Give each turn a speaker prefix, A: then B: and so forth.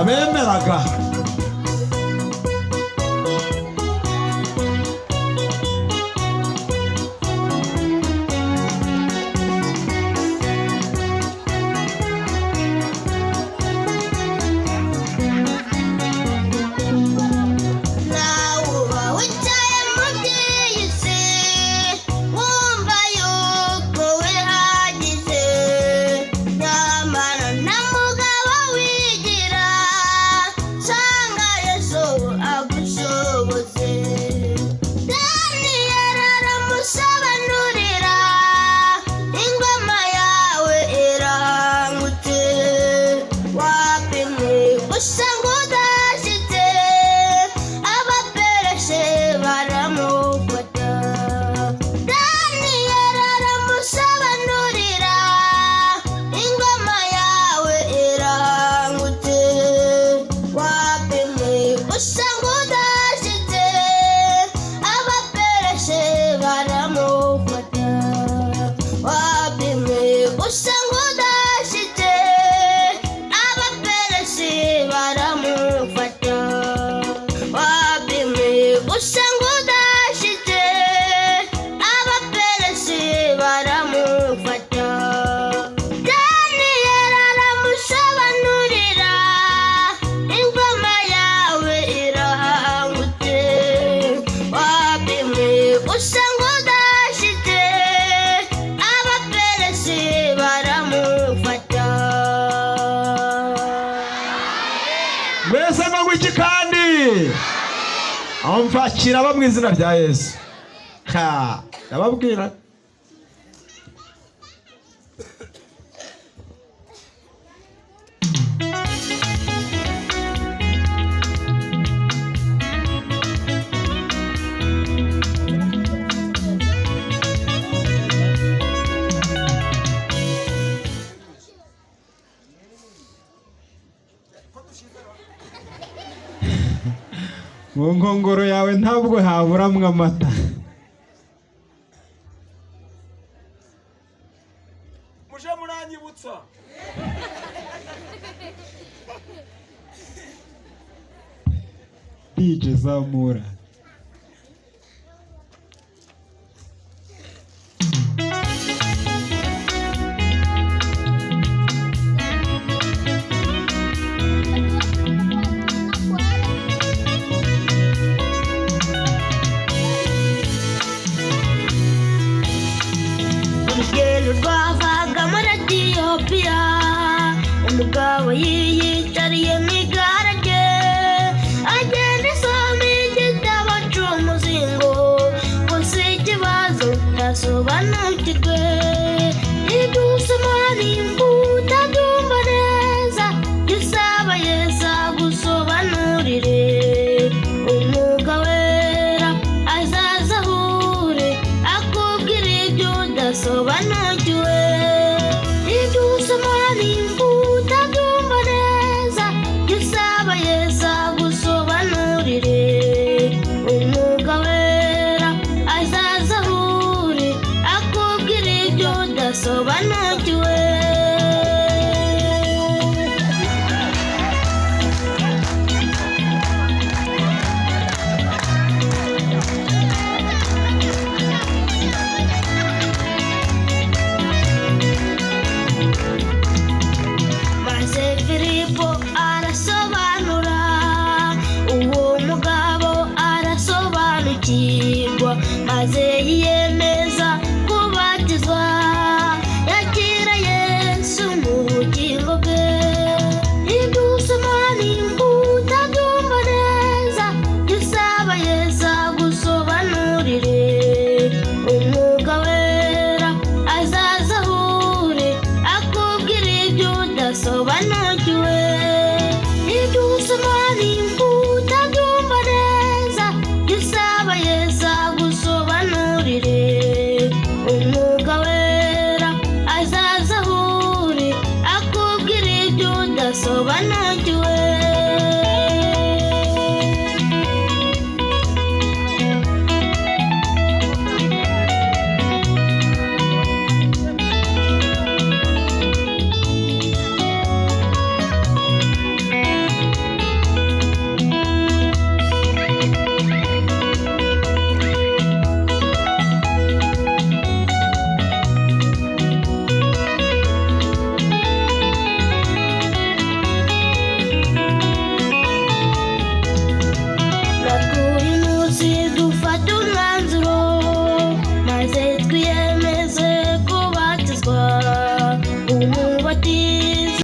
A: Ndabemeraga.
B: Nawe uba wicaye mu by'iyi si, wumva yuko wihagije, nyamara nta mugabo wigira, sanga Yesu agushoboze. Daniyeli aramusobanurira, ingoma yawe irangutse, wapimwe usanga udashyitse, abapereshe baramufata. Daniyeli aramusobanurira, ingoma yawe irangutse, wapimwe usanga udashyitse, abapereshe baramufata. Wapimwe usanga udashyitse, abapereshe baramufata. Wapimwe usanga udashyitse, abapereshe baramufata. Daniyeli aramusobanurira, ingoma yawe irahangutse, wapimwe usanga udashyitse, abapereshe baramufata.
A: Mwese ngo iki kandi amfakira abo mu izina rya Yesu. Ha, ndababwira. Mu nkongoro yawe ntabwo haburamwo amata.
C: Muje muranyibutsa.
A: DJ zamura.